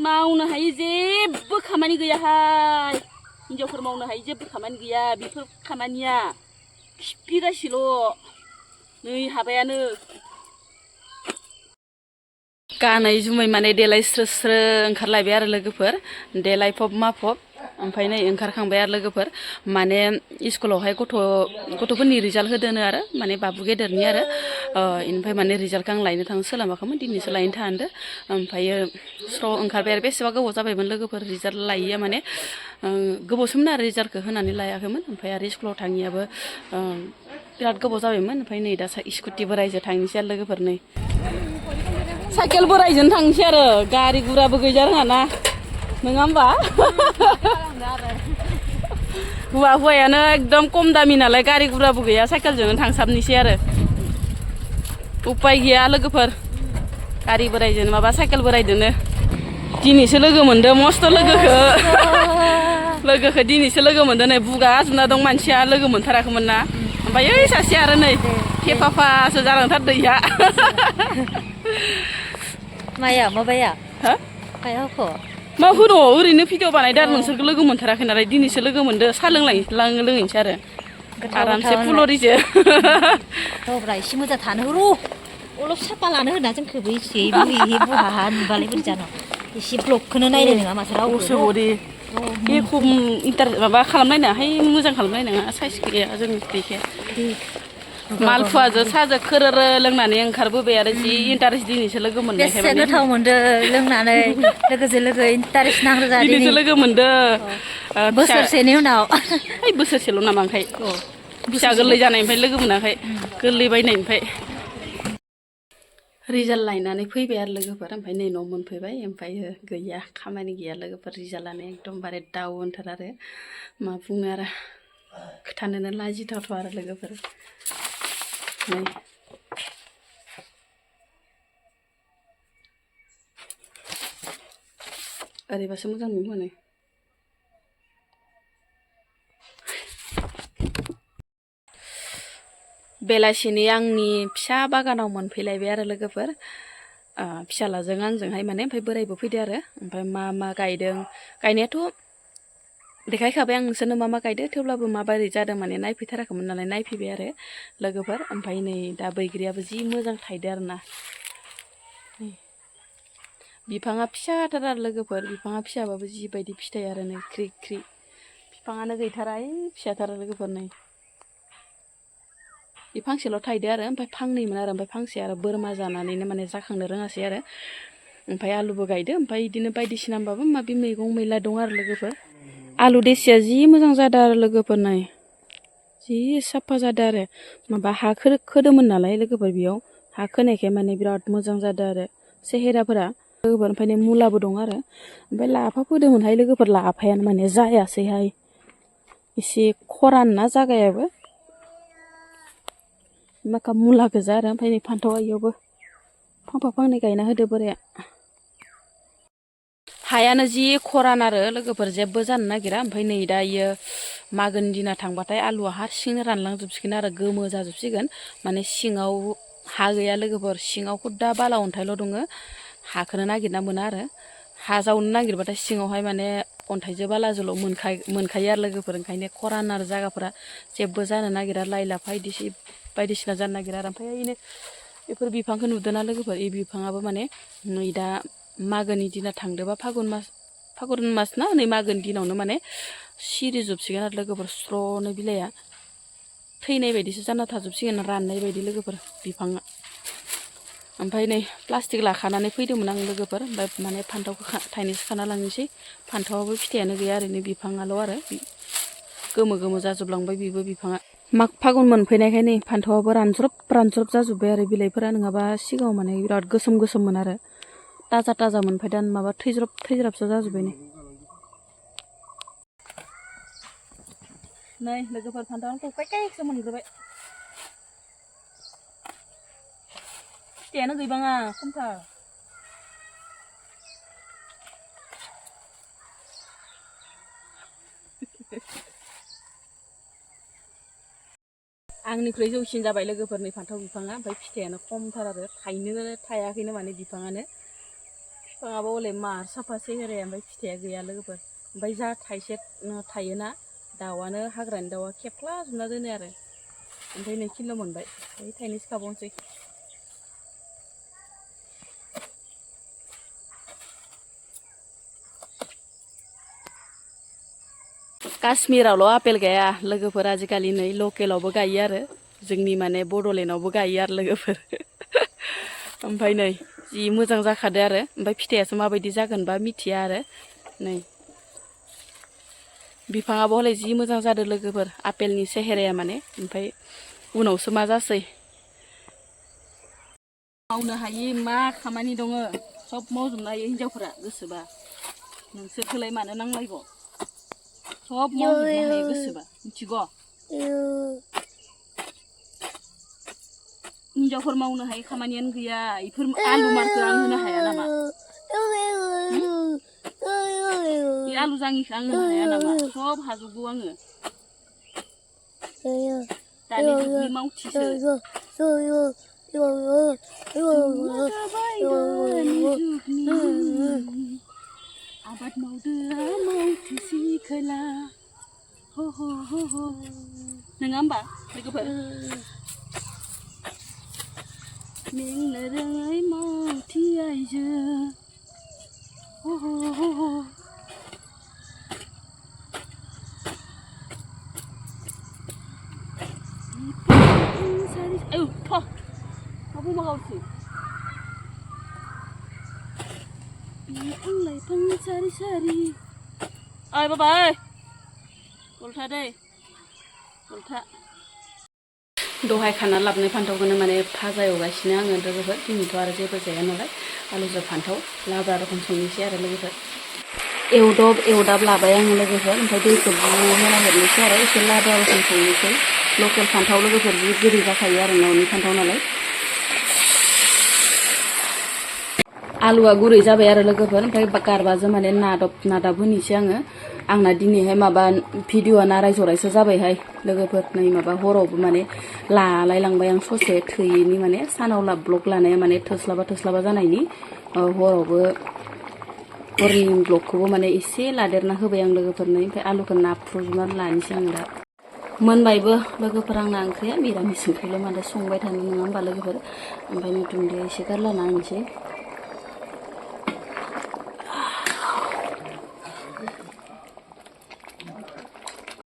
मावनो हायो जेबो खामानि गैयाहाय हिनजावफोर मावनो हायो जेबो खामानि गैया बेफोर खामानिया खिफिगासिल' नै हाबायानो गानै जुमै माने देलायस्रो स्रो ओंखारलायबाय आरो लोगोफोर देलायफब माफब ओमफ्राय नै ओंखारखांबाय आरो लोगोफोर माने स्कुलावहाय गथ'फोरनि रिजाल्ट होदोनो आरो माने बाबु गेदेरनि आरो इनिफ्राय माने रिजाल्टखौ आं लायनो थांनो सोलाबाखैमोन दिनैसो लायनो थांदो ओमफ्रायो स्र' ओंखारबाय आरो बेसेबा गोबाव जाबायमोन लोगोफोर रिजाल्ट लायैया माने गोबावसोमोन आरो रिजाल्टखौ होनानै लायाखैमोन ओमफ्राय आरो स्कुलाव थाङियाबो बिराद गोबाव जाबायमोन ओमफ्राय नै दा स्कुटि बोरायजों थांनोसै आरो लोगोफोर नै साइकेल बोरायजों थांसै आरो गारि गुराबो गैजा रोङाना नङा होमबा हौवायानो एकदम खम दामि नालाय गारि गुराबो गैया साइकेलजोंनो थांसाबनोसै आरो उपाय गैया लोगोफोर गारि बोरायजों माबा साइकेल बोरायजोंनो दिनैसो लोगो मोनदो मस्थ' लोगोखौ दिनैसो लोगो मोनदो नै बुगा जुना दं मानसिया लोगो मोनथाराखैमोन ना ओमफ्राय ओइ सासे आरो नै थेफाफासो जालांथारदो इहा माया माबाया हो माया होखो मा होनो ओरैनो भिडिअ बानायदो आरो नोंसोरखौ लोगो मोनथाराखै नालाय दिनैसो लोगो मोनदो साहा लोंहैनोसै आरो आरामसे फुलरिजो र'ब्रा एसे मोजां थानो र' अलप साफा लानो होना जोंखौबो एसे बुहा नुबालाय बोरै जानो एसे ब्लगखौनो नायनाय नङा माथो रावबो एख' माबा खालामलायनाहाय मोजां खालामलायनाङा साइस गैया जों देखे मालफुवाजों साजों खोरोरो लोंनानै ओंखारबोबाय आरो जि इन्टारेस्ट दिनैसो लोगो मोननायखाय बेसे गोथाव मोनदो लोंनानै लोगोजों लोगो इन्टारेस्ट नांदो जादों दिनैसो लोगो मोनदो बोसोरसेनि उनाव बोसोरसेल' नामा ओंखाय फिसा गोरलै जानायनिफ्राय लोगो मोनाखै गोरलै बायनायनिफ्राय रिजाल्ट लायनानै फैबाय आरो लोगोफोर ओमफ्राय नै न' मोनफैबाय ओमफ्राय गैया खामानि गैया लोगोफोर रिजाल्टआनो एकदमबारे डाउनथार आरो मा बुंनो आरो खोथानोनो लाजिथावथाव आरो लोगोफोर नै ओरैबासो मोजां नुयो माने बेलासिनि आंनि फिसा बागानाव मोनफैलायबाय आरो लोगोफोर फिसालाजों आंजोंहाय माने ओमफ्राय बोरायबो फैदो आरो ओमफ्राय मा गायदों गायनायाथ' देखायखाबाय आं नोंसोरनो मा गायदो थेवब्लाबो माबोरै जादों माने नायफैथाराखैमोन नालाय नायफैबाय आरो लोगोफोर ओमफ्राय नै दा बैग्रियाबो जि मोजां थायदो आरोना बिफाङा फिसाथार आरो लोगोफोर बिफाङा फिसाबाबो जिबायदि फिथाइ आरो नै ख्रि ख्रि बिफाङानो गैथारा फिसाथार लोगोफोर नै बे फांसेल' थायदो आरो ओमफ्राय फांनैमोन आरो ओमफ्राय फांसे आरो बोरमा जानानैनो माने जाखांनो रोङासै आरो ओमफ्राय आलुबो गायदो ओमफ्राय बिदिनो बायदिसिना माबा माबि मैगं मैला दं आरो लोगोफोर आलु देसिया जि मोजां जादों आरो लोगोफोर नाय जि साफा जादों आरो माबा हा खोदोंमोन नालाय लोगोफोर बेयाव हा खोनायखाय माने बिराद मोजां जादों आरो सेहेराफोरा लोगोफोर ओमफ्राय मुलाबो दं आरो ओमफ्राय लाफा फोदोंमोनहाय लोगोफोर लाफायानो माने जायासैहाय एसे खरान ना जागायाबो माखा मुला गोजा आरो ओमफ्राय नै फान्थावा इयावबो फांफा फांनै गायना होदो बोराया हायानो जि खरान आरो लोगोफोर जेबो जानो नागिरा ओमफ्राय नै दा इयो मागोनि दिना थांबाथाय आलुआ हारसिंनो रानलांजोबसिगोन आरो गोमो जाजोबसिगोन माने सिङाव हा गैया लोगोफोर सिङाव दा बाला अन्थाइल' दङ हाखोनो नागिरना मोना आरो हा जावनो नागिरबाथाय सिङावहाय माने अन्थाइजों बालाजोल' मोनखायो आरो लोगोफोर ओंखायनो खरान आरो जायगाफोरा जेबो जानो नागिरा लाइ लाफा बायदिसिना जानो नागिरा आरो ओमफ्राय ओरैनो बेफोर बिफांखौ नुदोंना लोगोफोर बे बिफाङाबो माने नै दा मागोनि दिना थांदोबा फागुन मास ना नै मागोनि दिनावनो माने सिरिजोबसिगोन आरो लोगोफोर स्र'नो बिलाइआ थैनाय बायदिसो जाना थाजोबसिगोन राननाय बायदि लोगोफोर बिफाङा ओमफ्राय नै प्लास्टिक लाखानानै फैदोंमोन आं लोगोफोर ओमफ्राय माने फान्थावखौ थाइनैसो खाना लांनोसै फान्थावाबो फिथाइयानो गैया ओरैनो बिफाङाल' आरो गोमो जाजोबलांबाय बेबो बिफाङा माग फागुन मोनफैनायखाय नै फान्थावाबो रानज्रब जाजोब्बाय आरो बिलाइफोरा नङाबा सिगाङाव माने बिराद गोसोममोन आरो ताजा मोनफैदां माबा थैज्राबसो जाजोब्बाय नै लोगोफोर फान्थावखौ काइसो मोनग्रोबाय फिथाइयानो गैबाङा खमथार आंनिख्रुइ जौसिन जाबाय लोगोफोरनि फान्थाव बिफाङा ओमफ्राय फिथाइयानो खमथार आरो थायाखैनो माने बिफाङानो बिफाङाबो हले मार साफा सेहेराया ओमफ्राय फिथाइया गैया लोगोफोर ओमफ्राय जा थाइसे थायोना दाउआनो हाग्रानि दाउआ खेख्ला जुबना दोनो आरो ओमफ्राय 2 किल' मोनबाय ओमफ्राय थाइनैसो खाबावनोसै काश्मीरावल' आपेल गाया लोगोफोर आजिखालि नै लकेलावबो गायो आरो जोंनि माने बड'लेण्डआवबो गायो आरो लोगोफोर ओमफ्राय नै जि मोजां जाखादो आरो ओमफ्राय फिथाइयासो माबायदि जागोनबा मिथिया आरो नै बिफाङाबो हले जि मोजां जादों लोगोफोर आपेलनि सेहेराया माने ओमफ्राय उनावसो मा जासै मावनो हायि मा खामानि दङ सब मावजोबनो हायो हिनजावफोरा गोसोबा नोंसोरखौलाय मानो नांलायगौ सब मावजोबनो हायो गोसोबा मिथिगौ हिनजावफोर मावनो हायि खामानियानो गैया इफोर आलु मारखौ आं होनो हाया नामा बे आलु जाङिखौ आं होनो हाया नामा सब हाजोबगौ आङो दानि जुगनि मावथिसो आबाद मावदोआ मावथिसि खोला ह ह ह ह नङा होमबा लोगोफोर मेंनो रोङै मावथि आइजो ह ह ह ह ayo pa kamu mau sih बिफां सारि सारि ओइ बाबा ओइ उल्था दै उल्था दहाय खाना लाबोनाय फान्थावखौनो माने भाजा एवगासिनो आङो लोगोफोर दिनैथ' आरो जेबो जाया नालाय आलुजों फान्थाव लाब्रा रखम संनोसै आरो लोगोफोर एवदाब लाबाय आङो लोगोफोर ओमफ्राय दैखौ होना हरनोसै आरो एसे लाब्रा रखम संनोसै लकेल फान्थाव लोगोफोर जि गोदै जाखायो आरो न'नि फान्थाव नालाय आलुआ गुरै जाबाय आरो लोगोफोर ओमफ्राय गारबाजों माने नादाब होनोसै आङो आंना दिनैहाय माबा भिडिअ'आ नाराय जरायसो जाबायहाय लोगोफोर नै माबा हरावबो माने लालायलांबाय आं ससे थैयैनि माने सानाव ब्लग लानाया माने थोस्लाबा जानायनि हरावबो हरनि ब्लगखौबो माने एसे लादेरना होबाय आं लोगोफोरनो ओमफ्राय आलुखौ नाफ्रुजोबनानै लानोसै आं दा मोनबायबो लोगोफोर आंना ओंख्रिया मिरामिस ओंख्रिल' माने संबाय थानो नङा होमबा लोगोफोर ओमफ्राय दुन्दिया एसे गारलाना होनोसै